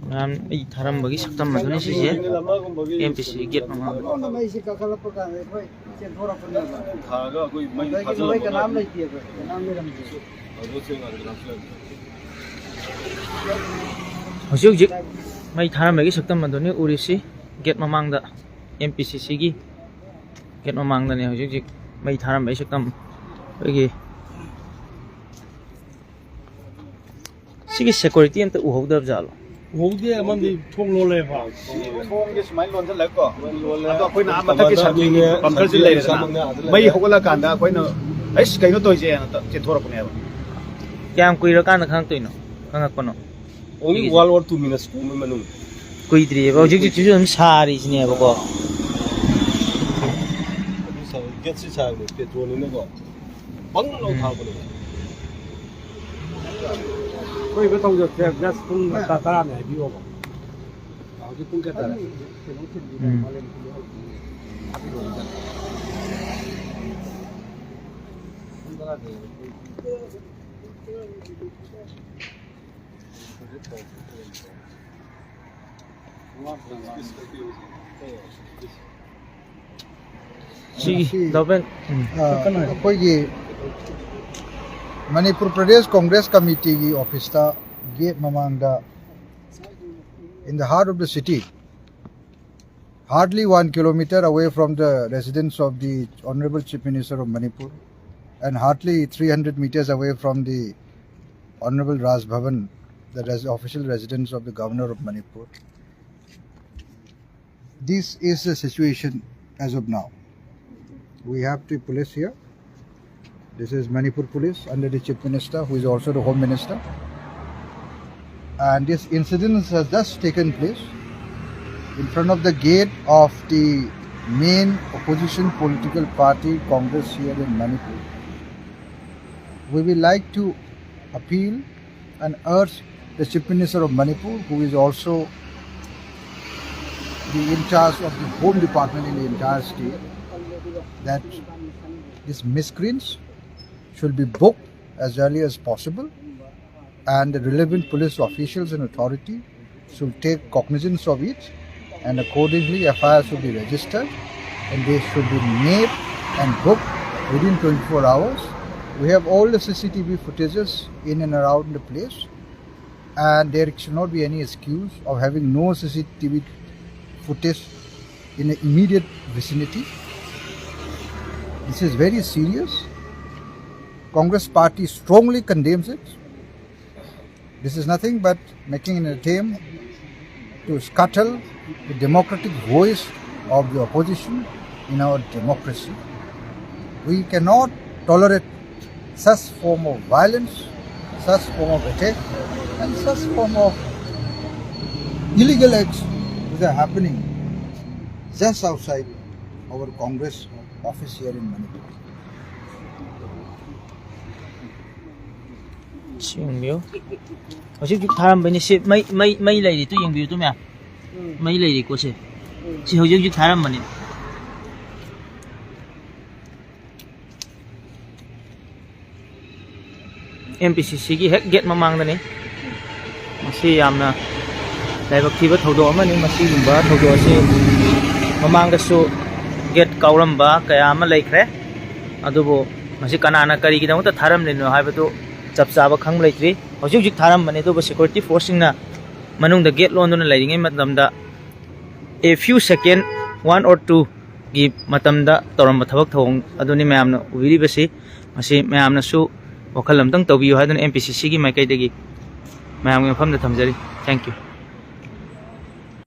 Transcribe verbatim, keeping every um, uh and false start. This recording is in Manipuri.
ꯃꯌꯥꯝ ꯑꯩ ꯊꯥꯔꯝꯕꯒꯤ ꯁꯛꯇꯝ ꯑꯗꯨꯅꯤ ꯁꯤꯁꯦ꯫ ꯑꯦꯝ ꯄꯤ ꯁꯤ ꯒꯦꯠ ꯃꯃꯥꯡꯗ꯫ ꯃꯩꯁꯤ ꯀꯥꯈꯠꯂꯛꯄ ꯀꯥꯟꯗ ꯑꯩꯈꯣꯏ ꯆꯦꯟꯊꯣꯔꯛꯄꯅꯦꯕ꯫ ꯊꯥꯔꯒ ꯑꯩꯈꯣꯏ ꯃꯩ ꯑꯗꯒꯤ ꯊꯥꯖꯤꯜꯂꯝꯕꯗꯣ꯫ ꯃꯣꯏ ꯀꯅꯥꯝ ꯂꯩꯇꯦꯕ, ꯀꯅꯥꯝ ꯂꯩꯔꯝꯗꯦ꯫ ꯑꯗꯨ ꯆꯦꯡ ꯉꯥꯗ ꯀꯅꯥꯝꯁꯨ ꯂꯩꯔꯝꯗꯦ꯫ ꯍꯧꯖꯤꯛ ꯍꯧꯖꯤꯛ ꯃꯩ ꯊꯥꯔꯝꯕꯒꯤ ꯁꯛꯇꯝ ꯑꯗꯨꯅꯤ ꯎꯔꯤꯁꯤ꯫ ꯒꯦꯠ ꯃꯃꯥꯡꯗ, ꯑꯦꯝ ꯄꯤ ꯁꯤ ꯁꯤꯒꯤ ꯒꯦꯠ ꯃꯃꯥꯡꯗꯅꯦ ꯍꯧꯖꯤꯛ ꯍꯧꯖꯤꯛ ꯃꯩ ꯊꯥꯔꯝꯕꯒꯤ ꯁꯛꯇꯝ꯫ ꯑꯩꯈꯣꯏꯒꯤ ꯁꯤꯒꯤ ꯁꯦꯀ꯭ꯌꯨꯔꯤꯇꯤ ꯑꯝꯇ ꯎꯍꯧꯗꯕ ꯖꯥꯠꯂꯣ? ꯎꯍꯧꯗꯦ, ꯑꯃꯗꯤ ꯊꯣꯡ ꯂꯣꯜꯂꯦꯕ꯫ ꯁꯤ ꯊꯣꯡꯁꯦ ꯁꯨꯃꯥꯏꯅ ꯂꯣꯟꯁꯤꯜꯂꯒꯀꯣ, ꯑꯗꯣ ꯑꯩꯈꯣꯏꯅ ꯑꯥ ꯃꯊꯛꯀꯤ ꯁꯥꯇꯤꯟ ꯕꯪꯀꯔꯁꯤ ꯂꯩꯔꯦꯗꯅ, ꯃꯩ ꯍꯧꯒꯠꯂꯀꯥꯟꯗ ꯑꯩꯈꯣꯏꯅ, "ꯑꯩꯁ, ꯀꯩꯅꯣ ꯇꯧꯔꯤꯁꯦ?" ꯍꯥꯏꯅ ꯆꯦꯟꯊꯣꯔꯛꯄꯅꯦꯕ꯫ ꯀꯌꯥꯝ ꯀꯨꯏꯔꯀꯥꯟꯗ ꯈꯪꯉꯛꯇꯣꯏꯅꯣ, ꯈꯪꯉꯛꯄꯅꯣ? Only one or two minutes ꯀꯨꯝꯕꯩ ꯃꯅꯨꯡ꯫ ꯀꯨꯏꯗ꯭ꯔꯤꯑꯕ, ꯍꯧꯖꯤꯛ ꯍꯧꯖꯤꯛꯁꯤꯁꯨ ꯑꯗꯨꯝ ꯁꯥꯔꯤꯁꯤꯅꯦꯕꯀꯣ꯫ ꯑꯗꯨ ꯁꯥꯕ, ꯒꯦꯠꯁꯤ ꯁꯥꯕꯅꯦ, ꯄꯦꯇ꯭ꯔꯣꯜꯅꯤꯅꯀꯣ꯫ ꯕꯪ ꯂꯥꯎ ꯊꯥꯔꯛꯄꯅꯦ꯫ ꯑꯩꯈꯣꯏꯕ ꯇꯧꯖꯔꯛꯀꯦ, ꯖꯁ ꯄꯨꯡ ꯇꯔꯥ, ꯇꯔꯥꯅꯦ ꯍꯥꯏꯕꯤꯌꯣꯕ꯫ ꯍꯧꯖꯤꯛ ꯄꯨꯡ ꯀꯌꯥ ꯇꯥꯔꯦ? ꯎꯝ꯫ ꯄꯨꯡ ꯇꯔꯥꯗꯤ꯫ ꯁꯤ ꯁꯤ, ꯂꯧꯕꯦꯟ, ꯎꯝ꯫ ꯑ, ꯑꯩꯈꯣꯏꯒꯤ ꯃꯅꯤꯄꯨꯔ ꯄ꯭ꯔꯗꯦꯁ ꯀꯣꯡꯒ꯭ꯔꯦꯁ ꯀꯃꯤꯇꯤꯒꯤ ꯑꯣꯐꯤꯁꯇ ꯒꯦꯠ ꯃꯃꯥꯡꯗ, in the heart of the city, hardly one kilometer away from the residence of the Honorable Chief Minister of Manipur, and hardly three hundred meters away from the Honorable Raj Bhavan, the res-, official residence of the Governor of Manipur. This is the situation as of now. We have the police here. This is Manipur police under the Chief Minister, who is also the Home Minister. And this incident has just taken place in front of the gate of the main opposition political party, Congress, here in Manipur. We would like to appeal and urge the Chief Minister of Manipur, who is also the in charge of the Home Department in the entire state, that these miscreants should be booked as early as possible. and the relevant police officials and authority should take cognizance of it, and accordingly F I Rs should be registered and they should be made and booked within twenty-four hours. We have all the C C T V footages in and around the place, and there should not be any excuse of having no C C T V footage in the immediate vicinity. This is very serious. Congress party strongly condemns it. This is nothing but making an attempt to scuttle the democratic voice of the opposition in our democracy. We cannot tolerate such form of violence, such form of attack, and such form of illegal acts which are happening just outside our Congress office here in Manipur. ꯁꯤ ꯌꯦꯡꯕꯤꯌꯨ꯫ ꯍꯧꯖꯤꯛ ꯍꯧꯖꯤꯛ ꯊꯥꯔꯝꯕꯅꯤ꯫ ꯁꯤ ꯃꯩ ꯃꯩ ꯃꯩ ꯂꯩꯔꯤꯗꯣ ꯌꯦꯡꯕꯤꯌꯨ ꯇꯨ ꯃꯌꯥꯝ꯫ ꯃꯩ ꯂꯩꯔꯤꯀꯣ ꯁꯦ꯫ ꯁꯤ ꯍꯧꯖꯤꯛ ꯍꯧꯖꯤꯛ ꯊꯥꯔꯝꯕꯅꯤ꯫ ꯑꯦꯝ ꯄꯤ ꯁꯤ ꯁꯤꯒꯤ ꯍꯦꯛ ꯒꯦꯠ ꯃꯃꯥꯡꯗꯅꯤ꯫ ꯃꯁꯤ ꯌꯥꯝꯅ ꯂꯥꯏꯕꯛ ꯊꯤꯕ ꯊꯧꯗꯣꯛ ꯑꯃꯅꯤ꯫ ꯃꯁꯤꯒꯨꯝꯕ ꯊꯧꯗꯣꯛ ꯑꯁꯤ ꯃꯃꯥꯡꯗꯁꯨ ꯒꯦꯠ ꯀꯥꯎꯔꯝꯕ ꯀꯌꯥ ꯑꯃ ꯂꯩꯈ꯭ꯔꯦ꯫ ꯑꯗꯨꯕꯨ ꯃꯁꯤ ꯀꯅꯥꯅ ꯀꯔꯤꯒꯤꯗꯃꯛꯇ ꯊꯥꯔꯝꯂꯤꯅꯣ ꯍꯥꯏꯕꯗꯨ ꯆꯞ ꯆꯥꯕ ꯈꯪꯕ ꯂꯩꯇ꯭ꯔꯤ꯫ ꯍꯧꯖꯤꯛ ꯍꯧꯖꯤꯛ ꯊꯥꯔꯝꯕꯅꯤ, ꯑꯗꯨꯕꯨ ꯁꯦꯀ꯭ꯌꯨꯔꯤꯇꯤ ꯐꯣꯔꯁꯁꯤꯡꯅ ꯃꯅꯨꯡꯗ ꯒꯦꯠ ꯂꯣꯟꯗꯨꯅ ꯂꯩꯔꯤꯉꯩ ꯃꯇꯝꯗ, a few second, one or two ꯒꯤ ꯃꯇꯝꯗ ꯇꯧꯔꯝꯕ ꯊꯕꯛ ꯊꯧꯑꯣꯡ ꯑꯗꯨꯅꯤ ꯃꯌꯥꯝꯅ ꯎꯕꯤꯔꯤꯕꯁꯤ꯫ ꯃꯁꯤ ꯃꯌꯥꯝꯅꯁꯨ ꯋꯥꯈꯜ ꯑꯝꯇꯪ ꯇꯧꯕꯤꯌꯨ ꯍꯥꯏꯗꯨꯅ ꯑꯦꯝ ꯄꯤ ꯁꯤ ꯁꯤꯒꯤ ꯃꯥꯏꯀꯩꯗꯒꯤ ꯃꯌꯥꯝꯒꯤ ꯃꯐꯝꯗ ꯊꯝꯖꯔꯤ꯫ Thank you꯫